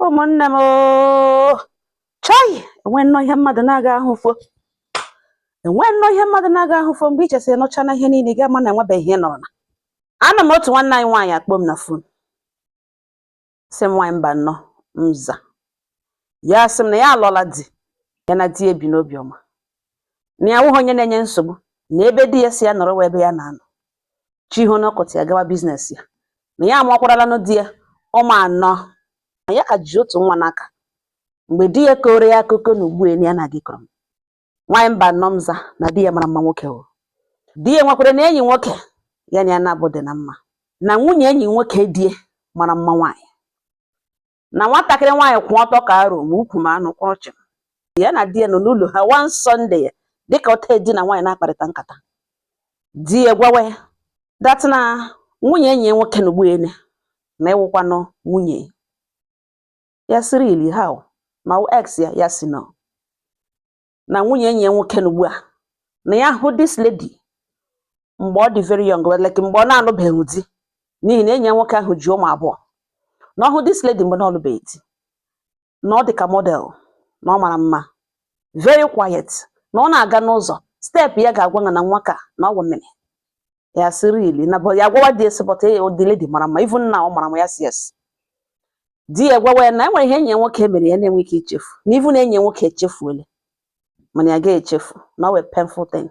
Ụmụnne m ooo! Chai! Enwe nnọọ ihe mmadụ na-aga ahụfo, enwe nnọọ ihe mmadụ na-aga ahụfo. Mgbe i chesịrị nụcha na ihe niile, ị ga-ama na enwebeghị ihe nọrọ na ana m. Otu nwanne anyị nwaanyị akpọ m na phone, sị m, "Nwaanyị mba nnọọ." Nza ya, sị m na ya alụọla di, ya na di ebi n'obiọma, na ya awụghị onye na-enye nsogbu, na ebe di ya si ya nọrọ wee ebe ya na-anọ chi hụ n'ụkọtụ ya gawa business ya, na ya amụọkwarala di ya ụmụ anọ, na ya ka ji otu nwa n'aka. Mgbe di ya kọrọ ya akụkọ na ugbu ya na-aga ịkọrọ m, nwaanyị mba nnọọ, m za na di ya mara mma nwoke o. Di ya nwekwara na enyi nwoke ya na ya na-abụ dị na mma, na nwunye enyi nwoke die mara mma nwaanyị, na nwatakịrị nwaanyị kwụ ọtọ ka aro ma ukwu ma anụ kwụrụ chịm. Ya na di ya nọ n'ụlọ ha one Sunday, dịka otu di na nwaanyị na-akparịta nkata, di ya gwawa ya that na nwunye enyi ya nwoke na ugbu ene na ịwụkwanụ nwunye ya. Sịrị, "Really? How? Na ọ ex ya?" Ya si no, na nwunye enyi ya nwoke na ugbu a, na ya hụ this lady mgbe ọ dị very young, like mgbe ọ na-alụbeghị di, n'ihi na enyi ya nwoke ahụ ji ụmụ abụọ, na ọ hụ this lady mgbe na ọ lụbeghị di, na ọ dị ka model, na ọ mara mma, very quiet, na ọ na-aga n'ụzọ, step ya ga-agwa ya na nwa ka na ọ gwụ mmiri. Ya sị, "Really?" Na ya gwawa di ya sị, "But the lady mara mma, even na ọ mara mma." Ya sị, "Yes." Di ya gwawa ya na e nwere ihe enyi ya nwoke mere ya na-enwe ike ichefu, na even na enyi ya nwoke echefuola, mana ya gaghị echefu, na ọ wee painful thing,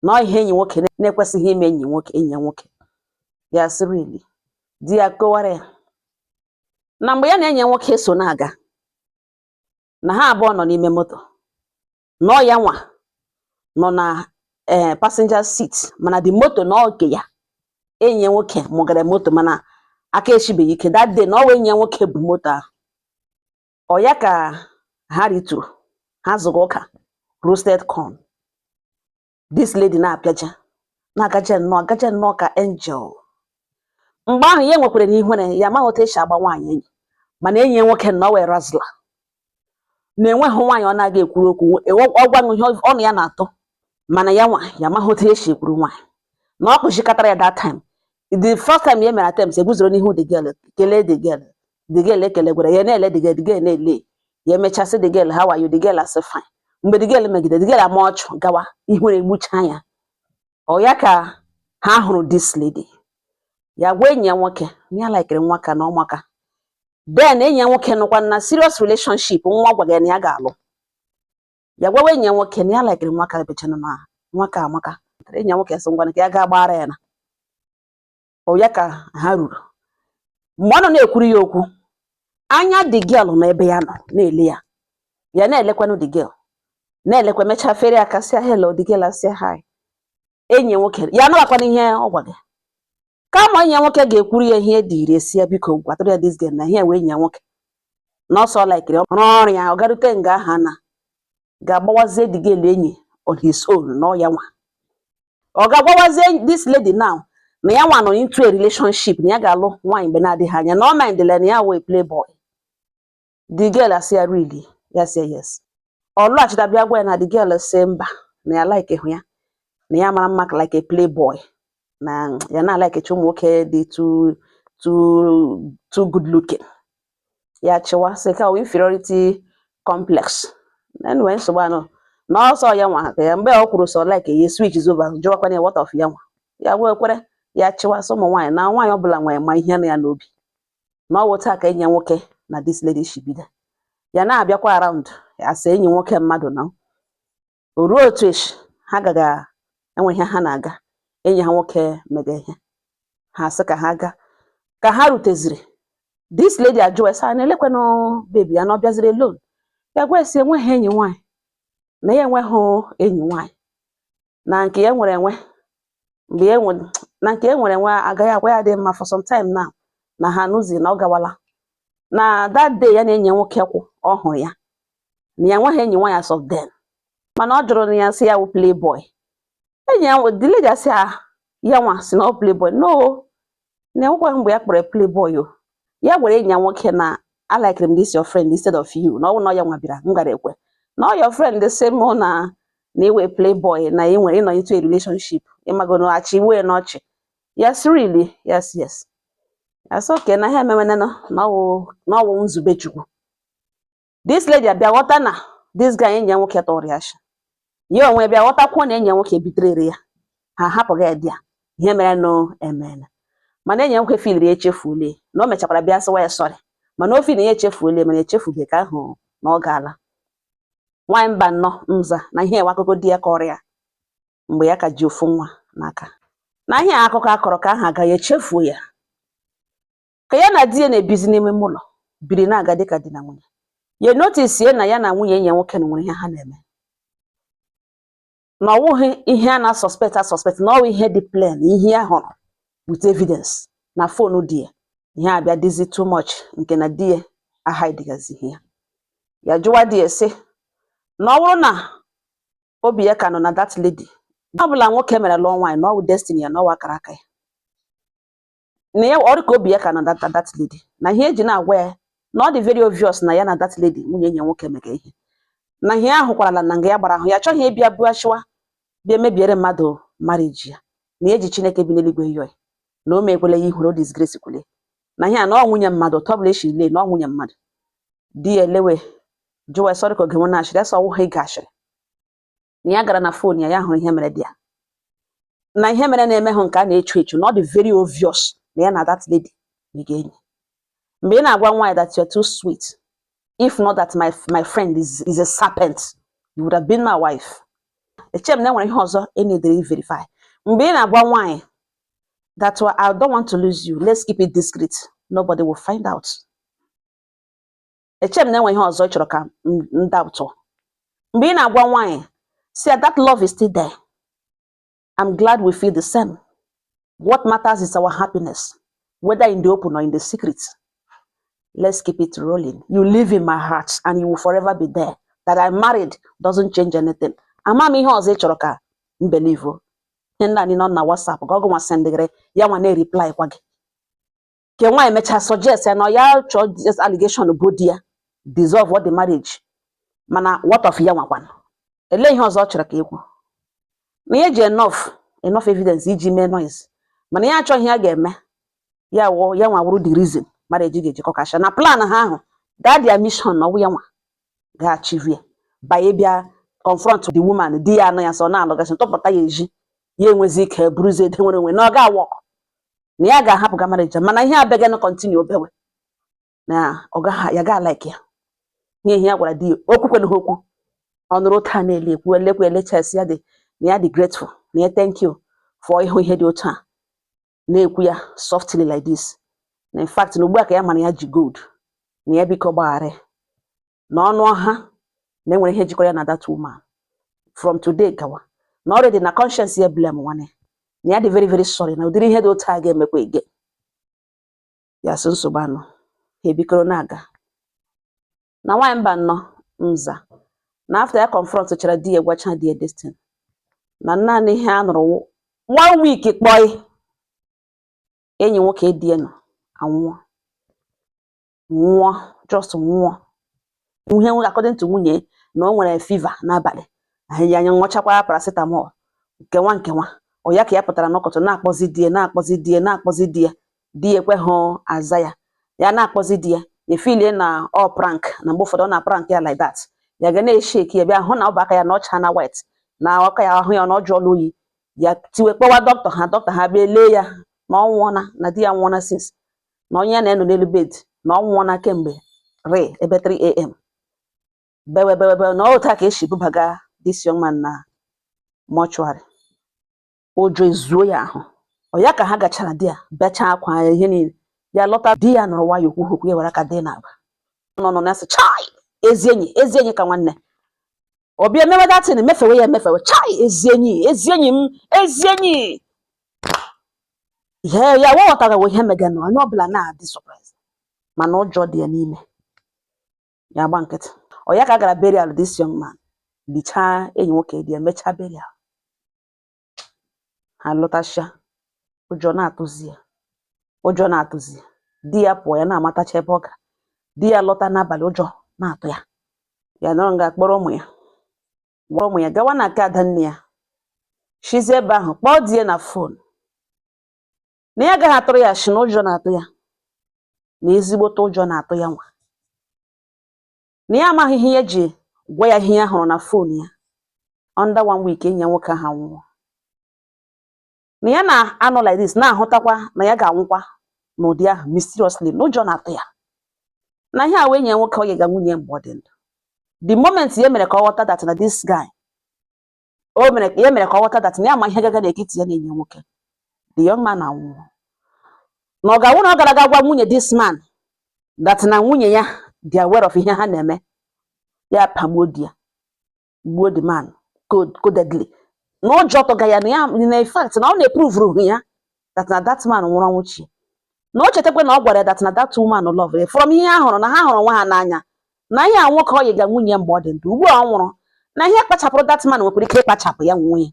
na ọ ihe enyi nwoke na-ekwesịghị ime enyi nwoke, enyi ya nwoke. Ya sị, "Really?" Di ya kọwara ya na mgbe ya na enyi ya nwoke so na-aga, na ha abụọ nọ n'ime moto, na ọ ya nwa nọ na ee passenger seat, mana the moto na ọ nke ya, enyi ya nwoke mụgara moto, mana aka eshibeghị ike that day, na ọ wee enyi ya nwoke bu moto ahụ. Ọ ya ka ha rituru, ha zụrụ ụka roasted corn. This lady na-apịaja na-agaje nnọọ, agaje nnọọ ka angel. Mgbe ahụ ya nwekwara na ihere ya amaghị otu esi agba nwaanyị enyi, mana enyi ya nwoke na ọ wee razla na enweghị nwaanyị ọ na-aga ekwuru okwu, ọ gwa ihe ọnụ ya na-atọ, mana ya nwa ya amaghị otu esi ekwuru nwaanyị, na ọ kụzikatara ya that time. The first time ya mere attempt, eguzoro n'ihu the girl, kelee the girl, the girl ekele gwara ya, na-ele the girl, the girl na-ele ya. Emechasị the girl, "How are you?" The girl asị, "Fine." Mgbe the girl megide, the girl ama ọchụ gawa, ihere egbucha ya. Ọ ya ka ha hụrụ this lady, ya gwa enyi ya nwoke na ya likere nwa ka na ọmaka. Then enyi ya nwoke nọkwa na serious relationship, nwa gwaga ya na ya ga-alụ. Ya gwawa enyi ya nwoke na ya likere nwa ka ebechana na nwa ka amaka. Enyi ya nwoke sị ngwa ka ya gaa gbara ya. Na ọ ya ka ha ruru, mgbe ọ nọ na-ekwuru ya okwu, anya the girl nọ ebe ya nọ na-ele ya, ya na-elekwanụ the girl, na-elekwa. Mechaa fere aka sịa, "Hello." The girl asịa, "Hi." Enyi ya nwoke ya anabakwana ihe ọ gwa gị, kama enyi ya nwoke ga-ekwuru ya ihe dị ire, si ya biko gwatụrụ ya this girl na ihe wee enyi ya nwoke na ọsọ likiri rụọ ọrụ ya. Ọ garute nga aha na ga-agbawazie the girl enyi on his own, na ọ ya nwa ọ ga-agwawazie this lady now na ya nwa nọ into a relationship, na ya ga-alụ nwaanyị mgbe na-adịghị anya, na ọ mindele na ya wee playboy. The girl asị ya, "Really?" Ya sị yes. Ọ lọghachita bịa gwa ya na the girl sị mba, na ya like hụ ya, na ya mara mma like a playboy, na ya na like ụmụ nwoke dị too too too good looking. Ya chịwa sị ka ọ inferiority complex. Anyway, nsogbu anọ na ọsọ ya nwa ka ya. Mgbe ọ kwuru sọ like ya, switch over, jụwakwana ya what of ya nwa. Ya wee kwere ya chịwa sị ụmụ nwaanyị na nwaanyị ọbụla nwere ma ihe nọ ya n'obi, na ọ wụ taa ka enyi ya nwoke na this lady shi bido ya na-abịakwa around asa enyi nwoke mmadụ. Na o ruo otu echi ha gaga enwe ihe ha na-aga, enyi ha nwoke mega ihe ha sị ka ha gaa. Ka ha ruteziri, this lady ajụwa sị, "A na-elekwanụ baby ya na ọ bịaziri alone?" Ya gwa esi enweghị enyi nwaanyị, na ya enweghị enyi nwaanyị, na nke ya nwere enwe mgbe ya nwe, na nke ya nwere enwe agaghị agwa ya dị mma for some time now, na ha anụzi na ọ gawala, na that day ya na enyi ya nwoke kwụ ọ hụrụ ya, na ya enweghị enyi nwaanyị as of then. Mana ọ jụrụ na ya sị ya wụ playboy. Enyi ya, the lady asị ya, ya nwa sị na ọ playboy, no, na enwekwaghị mgbe ya kpọrọ ya playboy o. Ya gwara enyi ya nwoke na I like him, this your friend, instead of you, na ọ bụ na ọ ya nwa bịara m gara ekwe na ọ your friend sị mụ na iwe playboy, na ị nwere ịnọ into a relationship, ịmago na achị iwe n'ọchị. Yes, really? Yes. Asị oke na ihe emewenenụ na ọwụ nzube Chukwu. This lady abịa ghọta na this guy, enyi ya nwoke, tụrụ ya ashị. Ya onwe bịa ghọtakwuo na enyi ya nwoke bitere ya, ha hapụghị ya di ya. Ihe mere nụ emena, mana enyi ya nwoke filiri echefuole na o mechakwara bịa sịwa ya sorry, mana o fili ya echefuole, mana echefubeghị ka ahụ na ọ gaala. Nwaanyị mba nnọọ nza na ihe ewe akụkọ di ya kọrọ ya mgbe ya ka ji ofu nwa n'aka, na ihe akụkọ akọrọ ka ahụ agaghị echefuo ya. Ka ya na di ya na-ebizi n'ime ụlọ, biri na-aga dịka di na nwunye, ya notice na ya na nwunye enyi ya nwoke na nwere ihe ha na-eme, na ọ wụghị ihe a na-suspect asuspect, na ọ wụ ihe dị plain, ihe ya hụrụ with evidence na phone di ya. Ihe abịa dịzi too much nke na di ya ahidegazighị ya. Ya jụwa di ya sị na ọ bụrụ na obi ya ka nọ na that lady, ọ bụla nwoke mere lụọ nwaanyị, na ọ wụ destiny ya, na ọ wụ akara aka ya, na ya ọrụ ka obi ya ka nọ na that lady, na ihe eji na-agwa ya na ọ dị very obvious na ya na that lady, nwunye enyi ya nwoke, mega ihe, na ihe ahụ kwarala na nga ya gbara ahụ, ya achọghị ịbịa buachiwa bịa mebiere mmadụ marriage ya, na eji Chineke bi n'eluigwe yọọ ya na o mekwele ya ihuru o disgrace kwule na ihe a, na ọ nwunye mmadụ, otu ọbụla esi lee na ọ nwunye mmadụ. Di ya elewe jụwa ya, sọrọ ka oge nwe na-ashịrị ya sọ ọwụghị ịga ashịrị, na ya gara na phone ya, ya hụrụ ihe mere di ya, na ihe mere na-eme hụ nke a na-echu echu, na ọ dị very obvious na ya na that lady mega enyi. Mgbe ị na-agwa nwaanyị that you're too sweet, if not that my friend is a serpent, you would have been my wife. Eche m na enwere ihe ọzọ ị na-edere verify. Mgbe ị na-agwa nwaanyị that, "Well, I don't want to lose you, let's keep it discreet, nobody will find out," eche m na enwe ihe ọzọ ị chọrọ ka m doubt. Mgbe ị na-agwa nwaanyị see that love is still there, I'm glad we feel the same, what matters is our happiness, whether in the open or in the secret, let's keep it rolling, you live in my heart and you will forever be there, that I'm married doesn't change anything, ama m ihe ọzọ ị chọrọ ka m believe o. Ihe ndị a niile nọ na WhatsApp ka ọgụ nwa sendịgịrị ya, nwa na-ereply kwa gị ke nwaanyị mechaa suggest ya na ya chọọ this allegation bụ di ya dissolve what the marriage, mana what of ya nwakwanụ? Elee ihe ọzọ ọ chọrọ ka ekwu na ya ji enough evidence iji mee noise, mana ya achọghị ya ga-eme ya wụ ya nwa wụrụ the reason marriage ga-ejikọ kasha na plan ha ahụ, that their mission, na ọwụ ya nwa ga-achieve ya by ịbịa confront the woman di ya anụ ya sọ na-alụgasị tụpụta ya eji ya enwezi ike buruzie ede nwere onwe na ọ ga-awọk, na ya ga-ahapụ ga marriage, mana ihe abịaghị na continue obewe na ọ gaghị ya ga like ya. Ihe ya gwara di ya, okwu kwere ha okwu ọ nụrụ taa na-ele ekwu elekwa elechas ya dị na ya dị grateful, na ya thank you for ịhụ ihe dị otu a na-ekwu ya softly like this, na in fact na ugbu a ka ya mara ya ji gold, na ya biko gbaghara ya, na ọnụ ọha na enwere ihe jikọrọ ya na that woman from today gawa, na already na conscience ya blame nwanne, na ya dị very very sorry, na ụdịrị ihe dị otu a ga-emekwa again. Ya sị nsogbu anọ, ha ebikọrọ na-aga. Na nwaanyị mba nnọọ nza na after ya confront chara di ya, gwacha di ya destiny, na naanị ihe a nụrụ wụ one week kpọị enyi nwoke di ya nọ anwụọ, nwụọ, just nwụọ. Ihe according to nwunye na o nwere fever n'abalị ahụ ya, anya ṅụchakwa paracetamol nkewa nkewa, ọ ya ka ya pụtara n'ụtụtụ na-akpọzi di ya, na-akpọzi di ya, na-akpọzi di ya, di ya ekweghị aza ya. Ya na-akpọzi di ya, ya efilie na ọ prank, na mgbe ụfọdụ ọ na prank ya like that. Ya ga na-eshake ya, bịa hụ na ọ bụ aka ya na ọcha na white na aka ya, ahụ ya na ọ jụọla oyi. Ya tiwe kpọwa dọkịta ha, dọkịta ha bịa lee ya na ọ nwụọna, na di ya nwụọna since, na onye ya na-enọ n'elu bed na ọ nwụọna kemgbe re ebe 3 a.m. Bewe bewe bewe na otu a ka esi bubaga this young man na mortuary. Ụjọ ezuo ya ahụ. Ọ ya ka ha gachara di ya bechaa akwa ya ihe niile, ya lọta, di ya nọrọ nwayọ okwu okwu, ya were aka dị n'agba nọ nọ na-asị chai, ezi enyi, ezi enyi ka nwanne. Ọ bịa mewe datin, mefewe ya emefewe, chai, ezi enyi, ezi enyi m, ezi enyi ya. Ya ghọtara ihe meganụ, onye ọbụla na-adị surprise, mana ụjọ dị ya n'ime. Ya gba nkịtị. Ọ ya ka a gara burial this young man, lichaa enyi nwoke di ya, mechaa burial, ha lọtachia. Ụjọ na-atụzi ya, ụjọ na-atụzi ya. Di ya pụọ, ya na-amatacha ebe ọ gara. Di ya lọta n'abalị, ụjọ na-atụ ya. Ya nọrọ nga kpọrọ ụmụ ya, gwara ụmụ ya gawa na nke adanne ya, shizie ebe ahụ kpọọ di ya na phone, na ya agaghị atụrụ ya ashị, na ụjọ na-atụ ya. Na ezigbote ụjọ na-atụ ya nwa, na ya amaghị ihe ya ji gwa ya ihe ya hụrụ na phone ya. Under one week, enyi ya nwoke ahụ anwụọ, na ya na-anọ like this, na-ahụtakwa na ya ga-anwụkwa n'ụdị ahụ mysteriously, na ụjọ na-atụ ya, na ihe a wee enyi ya nwoke ọ ga nwunye mgbe ọ dị ndụ. The moment ya mere ka ọ ghọta that na this guy, o mere ya mere ka ọ ghọta that na ya ma ihe gaga n'etiti ya na enyi ya nwoke, the young man anwụọ, na ọ ga-awụ na ọ gara aga gwa nwunye this man that na nwunye ya dị aware of ihe ha na-eme, ya pagbuo di ya, gbuo the man codedly, na ụjọ tụga ya, na ya na in fact na ọ na-eprove ya that na that man nwụrụ ọnwụ chi, na o chetakwa na ọ gwara ya that na that woman love ya from ihe ha hụrụ, na ha hụrụ onwe ha n'anya, na ihe a nwoke ọ yiga nwunye ya mgbe ọ dị ndụ, ugbu a ọ nwụrụ, na ihe kpachapụrụ that man nwekwara ike ịkpachapụ ya nwunye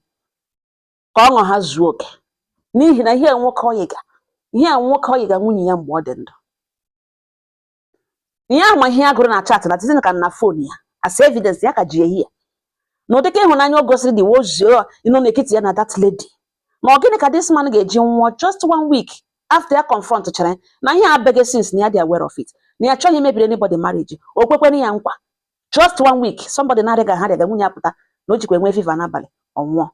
ka ọṅụ ha zuo oke, n'ihi na ihe a nwoke ọ yiga, ihe a nwoke ọ yiga nwunye ya mgbe ọ dị ndụ, ihe ahụ ma ihe ya gụrụ na chat na titin ka na phone ya as evidence ya ka ji ehi ya, na ụdịka ịhụnanya o gosiri dị wozuo nọ n'etiti ya na that lady, na ọ gịnị ka this man ga-eji nwụọ just one week after ya confront chere na ihe abeghi since na ya dị aware of it, na ya achọghị imebiri anybody marriage, o kwekwere ya nkwa. Just one week, somebody na-arịa ha rịa nwunye apụta na o jikwa enwe fever n'abalị, ọ nwụọ.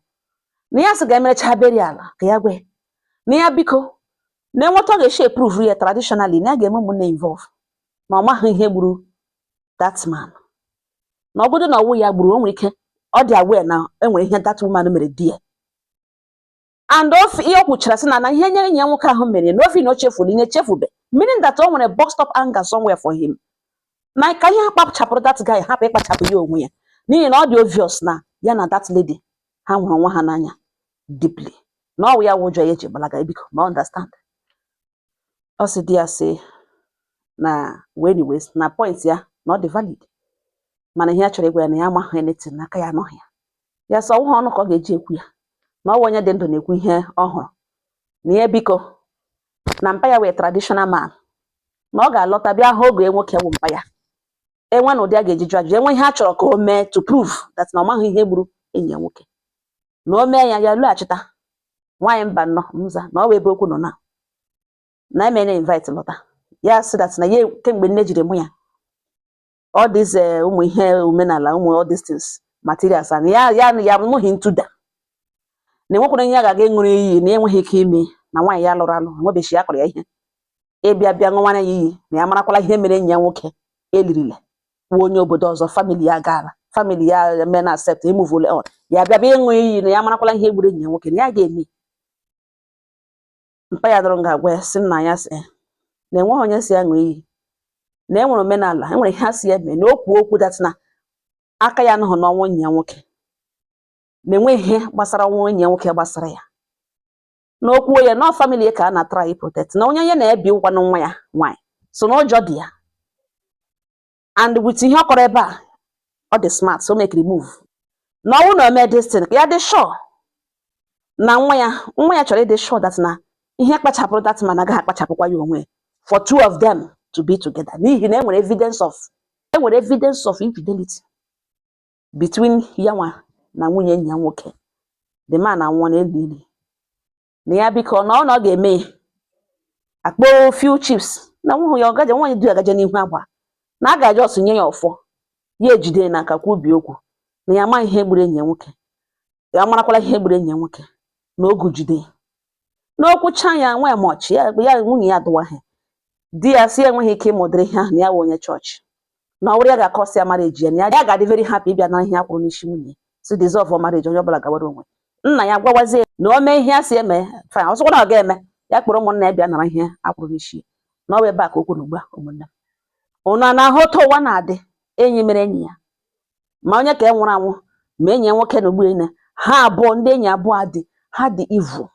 Na ya sị ga-emerecha burial ka ya gwe na ya biko na enweta ọ ga-esi eprove ya traditionally, na ya ga-eme ụmụnne involve, na ọ maghị ihe gburu that man, na ọ bụrụ na ọwụ ya gburu, o nwere ike ọ dị aware na enwere ihe that woman mere di ya. And ofe ihe o kwuchara sị na ihe nye enyi ya nwoke ahụ mere na ofe na o chefuru ihe echefube, meaning that o nwere boxed up anger somewhere for him, na ka ihe kpachapụrụ that guy hapụ ịkpachapụ ya onwe ya, n'ihi na ọ dị obvious na ya na that lady ha hụrụ onwe ha n'anya deeply, na ọ wụ ya wụ ụjọ ya eji gbalaga. Biko ma understand, ọ sị di ya sị na anyways na point ya na ọ dị valid, mana ihe ya chọrọ ịgwa ya na ya amaghị anything n'aka ya anọghị ya. Ya sọ ọwụghị ọnụ ka ọ ga-eji ekwu ya, na ọ bụ onye dị ndụ na-ekwu ihe ọ hụrụ na ihe. Biko, na mpa ya wee traditional man, na ọ ga-alọta bịa hụ oge nwoke wụ mpa ya, enwe na ụdị a ga-eji jụ ajụjụ, enwe ihe a chọrọ ka o mee to prove that na ọ maghị ihe gburu enyi ya nwoke, na o mee ya, ya lọghachita. Nwaanyị mba nnọọ nza na ọ wụ ebe okwu nọ na na eme na invite lọta ya, sị that na ya kemgbe nne jiri mụ ya, all these ụmụ ihe omenala, ụmụ all these things materials, and ya nụghị ntụda, na enwekwara ihe ya ga-aga ịṅụrụ iyi, na enweghị ike ime na nwaanyị ya lụrụ alụ enwebechi ya kọrọ ya ihe ịbịa bịa ṅụwara ya iyi, na ya marakwala ihe mere enyi ya nwoke elirile wụ onye obodo ọzọ, family ya gaala, family ya eme na accept emove on, ya bịa bịa ịṅụ iyi na ya marakwala ihe gburu enyi ya nwoke, na ya ga-eme. Mpa ya dọrọ nga agwa ya sị nna ya sị na enweghị onye si ya ṅụọ iyi, na enwere omenala, enwere ihe a si ya mee, na okwu okwu that na aka ya anọghị n'ọnwụ enyi ya nwoke, na enweghị ihe gbasara ọnwụ enyi ya nwoke gbasara ya, na okwu ya na family ya ka a na-try protect, na onye ya na-ebi ụkwanụ nwa ya nwaanyị so na ụjọ dị ya. And with ihe ọ kọrọ ebe a, ọ dị smart, so make move na ọnwụ na ome this thing ka ya dị sure na nwa ya chọrọ ịdị sure that na ihe kpachapụrụ that man agaghị akpachapụkwa ya onwe, for two of them to be together, n'ihi na enwere evidence of infidelity between ya nwa na nwunye enyi ya nwoke. The man anwụọ na elu ili, na ya biko na ọ ga-eme akpọ few chiefs na nwunye ya ọgaje nwaanyị du agaje n'ihu agba, na a ga-aja ọsụ nye ya ọfọ, ya ejide n'aka kwubie okwu na ya amaghị ihe gburu enyi ya nwoke, ya marakwala ihe gburu enyi ya nwoke, na ogu jide n'okwucha ya nwee mọchị ya, ya nwunye ya dụwa ha di ya si enweghị ike ịmụdịrị ihe ahụ, na ya wụ onye chọọchị, na ọ bụrụ ya ga-akọsi ya marriage ya, na ya ga-adị very happy ịbịa nara ihe a kwụrụ n'isi nwunye, si dissolve marriage, onye ọbụla gawara onwe. Nna ya gwawazie na o mee ihe a si eme, fine, ọsọkwa na ọ ga-eme ya kpọrọ ụmụnna ya bịa nara ihe a kwụrụ n'isi, na ọ bụ ebe a ka okwu na ugbu a. Ụmụnne m, ụnụ a na-ahụ otu ụwa na-adị? Enyi mere enyi ya, ma onye ka e nwụrụ anwụ, ma enyi ya nwoke na ugbu ene ha abụọ, ndị enyi abụọ dị ha dị evil.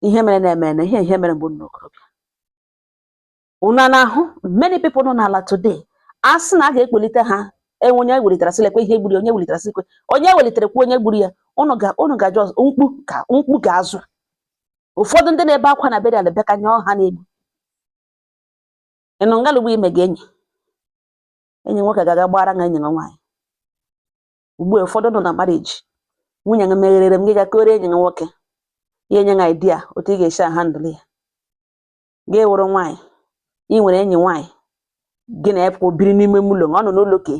Ihe mere na-eme na ihe mere mgbe unu okorobịa, unu a na-ahụ many people nọ n'ala today, a sị na a ga-ekpolite ha, enwe onye welitere sị lekwe ihe gburu ya, onye welitere sị lekwe onye welitere kwa onye gburu ya, unu ga just mkpu ka mkpu ga-azụ. Ụfọdụ ndị na-ebe akwa na burial bịa ka nye ha na-egbu ịnụ ngalugbu ime ga enyi enyi nwoke ga-aga gbara nga enyi nwaanyị. Ugbu a ụfọdụ nọ na marriage, nwunye gị megherere m, gị ga kore enyi gị nwoke, ya enye gị idea otu ị ga-esi ahandle ya. Gị wụrụ nwaanyị, ị nwere enyi nwaanyị gị na ya biri n'ime ụlọ, ọ nọ n'ụlọ ke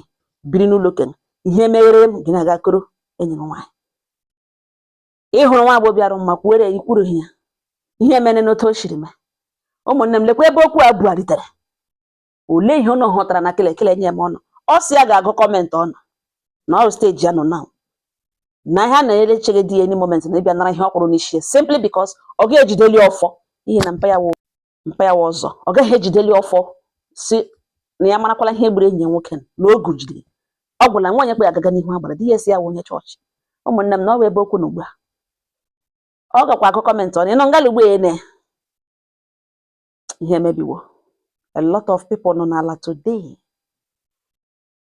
biri n'ụlọ ke, ihe meghere m gị na-aga koro enyi gị nwaanyị. Ị hụrụ nwa agbọghọ bịara mma, kwuere ya, ikwurughị ya ihe mere n'otu o siri mee. Ụmụnne m, lekwa ebe okwu a bugharitere. Olee ihe unu hụtara na kele nye m ọnụ? Ọ sị ya ga-agụ comment ọnụ na ọrụ stage ya nọ now, na ihe a na-elecheghị di ya any moment na ịbịa nara ihe ọ kwụrụ n'isi ya, simply because ọ ga-ejideli ọfọ n'ihi na mpa ya wụ ọzọ. Ọ gaghị ejideli ọfọ si na ya marakwala ihe gburu enyi ya nwoke na ogu jidere ọ gwụla nwaanyị kpe agaga n'ihu agbara di ya esi ya wụ onye chọọchị. Ụmụnne m, na ọ bụ ebe okwu na ugbu a ọ gakwa agụ comment ọnụ ịnọ ngala ugbu a ene ihe emebiwo. A lot of people nọ n'ala today.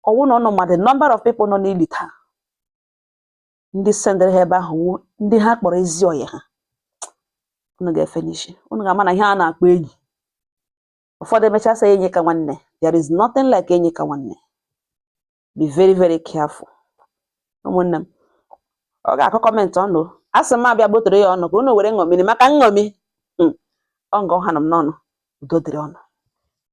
Ọwụ na ọnụ ma the number of people nọ n'ili taa, ndị sendịrị ha ebe ahụ wụ ndị ha kpọrọ ezi ọyị ha. Unu ga-efe n'isi, unu ga-ama na ihe a na-akpọ enyi. Ụfọdụ emechaa sị enyi ka nwanne. There is nothing like enyi ka nwanne. Be very, very careful. Ụmụnne m, ọ ga-akọ comment ọnụ. A sị m abịa gbotere ya ọnụ ka unu were ṅomiri maka nṅomi. Ọ nga ọha nọ m n'ọnụ. Udo dịrị ọnụ.